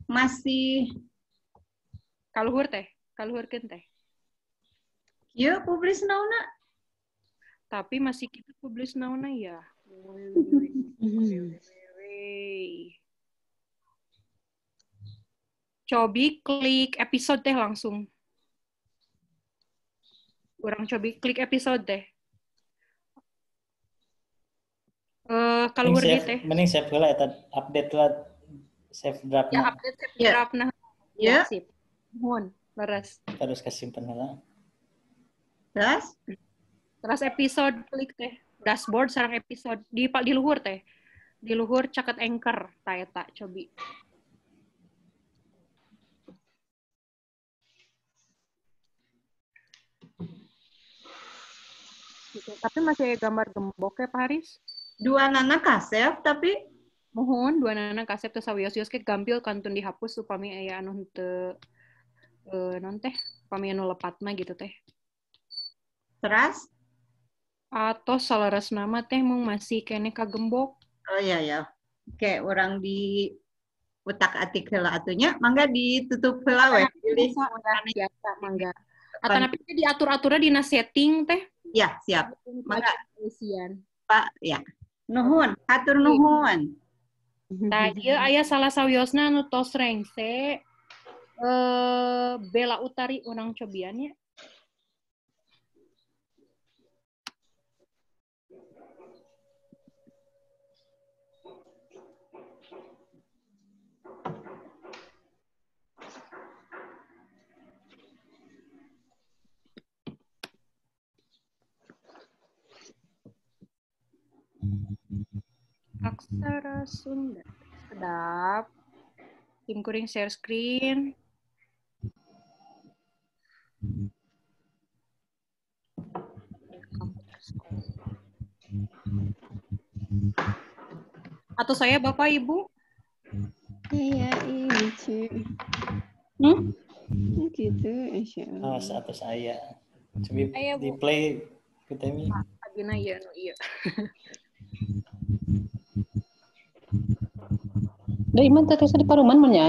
Masih kaluhur teh, kaluhurkeun teh. Ieu publish now-na. Tapi masih kita publish now-na ya. Cobi klik episode teh langsung. Urang cobi klik episode teh. Kaluhur deui teh. Mending save heula eta update lah. Save draft. Ya, update save draft nah. Ya. Sip. Mohon, leres. Terus kesimpan heula. Terus? Terus episode klik teh. Dashboard sareng episode di luhur teh. Di luhur caket anchor ta eta cobi. Gitu. Tapi masih gambar gembok ya Pak Haris. Dua nana kasep tapi mohon dua nana kasep teh sawios-wios ke gampil kantun dihapus upami aya anu henteu non teh upami anu lepatna gitu teh. Teras? Atau salaras nama teh mung masih kene kagembok. Oh iya ya. Oke, urang di utak-atik heula atunya, mangga ditutup heula we. Pilih biasa mangga. Atanapi teh diatur-aturna dina setting teh. Ya, siap. Mangga. Isian. Pak, ya. Nuhun, hatur nuhun. Nah, ieu aya salah sawiosna nu tos rengse Bella Utari urang cobian ya. Aksara Sunda. Sedap. Tim kuring share screen. Atau saya Bapak Ibu? Iya, ini. Gitu, oh, atau saya. Coba di play Temi. Abina iya, no iya. Da iman teh di paruman mah nya.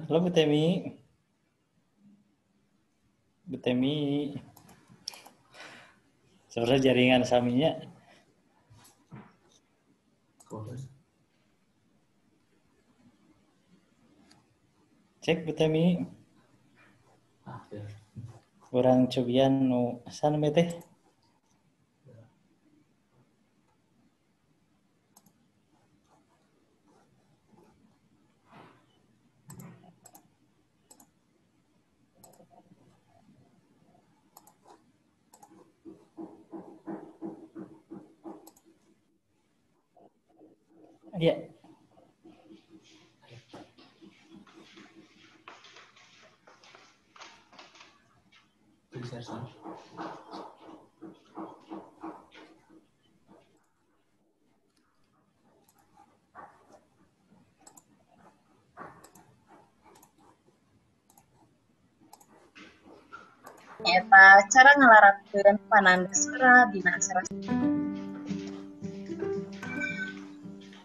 Halo Bu Temi. Bu Temi. Sebenarnya jaringan saminya. Cek Bu Temi. Kurang cobian nu san teh. Ya. Eta cara ngalarapkeun pananda sora dina aksara.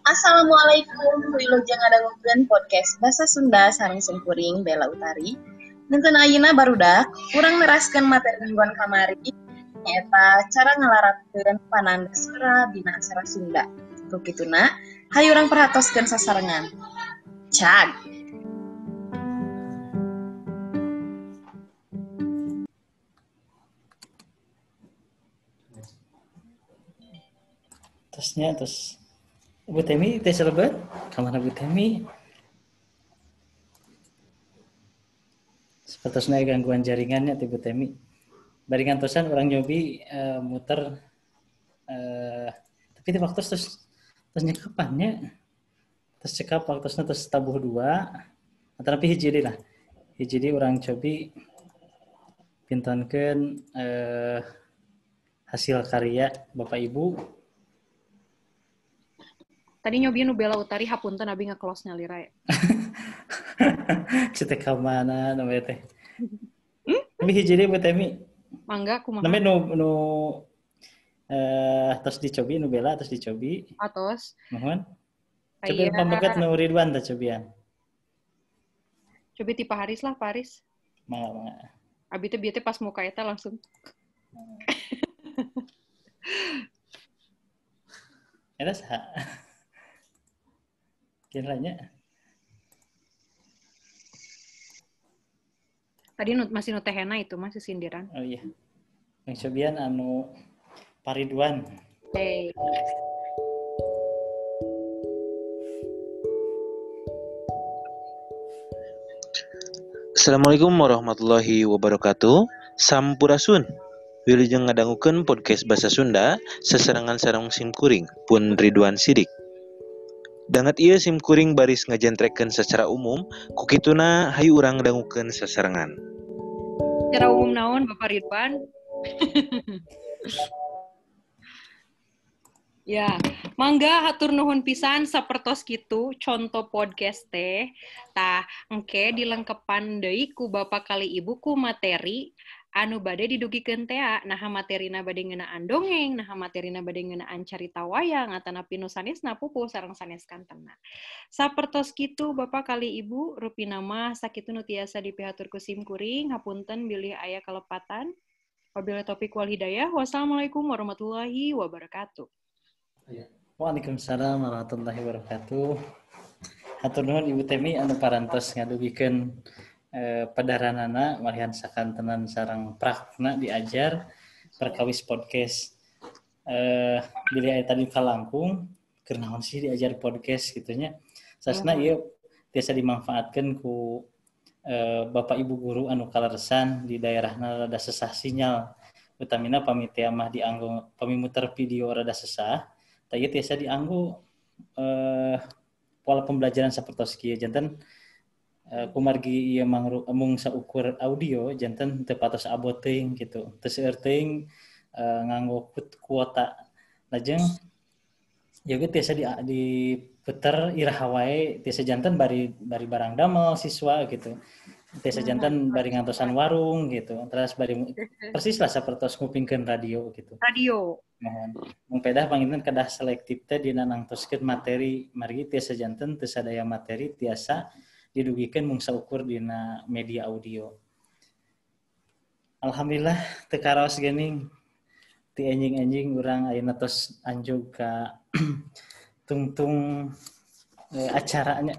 Assalamualaikum, wilujeng ngadangukeun podcast Basa Sunda sareng simkuring Bella Utari. Dinten ayeuna barudak urang neraskeun materi mingguan kamari nyaeta cara ngalarapkeun pananda sora dina aksara Sunda. Ku kituna, hayu urang perhatoskeun sasarengan. Cag. Terusnya terus Bu Temi teh selebet kamana Bu Temi? Sepertosna gangguan jaringannya ti Bu Temi. Bari ngantosan urang nyobi muter tapi di waktu terus terus nyekapannya. Terus cekap waktosna terus tabuh dua. Tapi hiji deui lah. Hiji deui urang cobi pintonkeun hasil karya Bapak Ibu. Tadi nyobian nu Bella Utari hapunten abi nge-close nyalira ya. Cetek ka mana namanya teh. Tapi hiji deui Bu Temi. Mangga kumaha? Namanya nu tos dicobi nu Bella tos dicobi. Atos. Mohon. Cobi pambeget nu Ridwan teh cobian. Cobi ti Pak Haris lah, Pak Haris. Mangga mangga. Abi teh bieu teh pas muka eta langsung. Eta saha? Kiranya. Tadi masih nu tehena itu masih sindiran. Oh iya. Yang cobian anu Pariduan. Hey. Assalamualaikum warahmatullahi wabarakatuh. Sampurasun. Wilujeng ngadangukeun podcast Basa Sunda sasarengan sareng simkuring pun Ridwan Sidik. Danget ieu simkuring baris ngajentrekeun secara umum, ku kituna hayu urang dangukeun sasarengan. Secara umum naon Bapak Ridwan? Ya, mangga hatur nuhun pisan sapertos kitu conto podcast teh. Tah, engke dilengkepan deui ku Bapak kali Ibu ku materi anu bade didugikeun tea, naha materina bade ngeunaan dongeng, naha materina bade ngeunaan carita wayang atanapi nu sanesna pupuh sareng sanes kantena. Sapertos kitu Bapak kali Ibu, rupina mah sakitu nu tiasa dipihatur ku simkuring, hapunten bilih aya kalepatan. Wabillahi taufik wal hidayah. Wassalamualaikum warahmatullahi wabarakatuh. Waalaikumsalam warahmatullahi wabarakatuh. Hatur nuhun Ibu Temi anu parantos ngadugikeun padaranana malihan sakantenan sareng prakna diajar perkawis podcast. Bilih aya tadi kalangkung keur naon sih diajar podcast kitu nya. Sasna ieu tiasa dimanfaatkeun ku Bapak Ibu guru anu kaleresan di daerahna rada sesah sinyal. Utamina pami teh mah dianggo pami muter video rada sesah, tah ieu tiasa dianggo pola pembelajaran sapertos kieu janten kumargi ieu mung saukur audio janten teu patos abot teuing kitu. Teu seueur teuing nganggo kuota. Lajeng ieu ge tiasa diputer iraha wae tiasa janten bari barang damel siswa gitu. Tiasa janten bari ngantosan warung gitu. Terus bari persis lah sapertos ngupingkeun radio gitu. Radio. Mohon. Mung pedah panginten kedah selektif teh dina nangtoskeun materi margi tiasa janten teu sadaya materi tiasa didugikeun mung saukur dina media audio. Alhamdulillah teu karaos geuning ti enjing-enjing urang ayeuna tos anjog ka tungtung acaranya.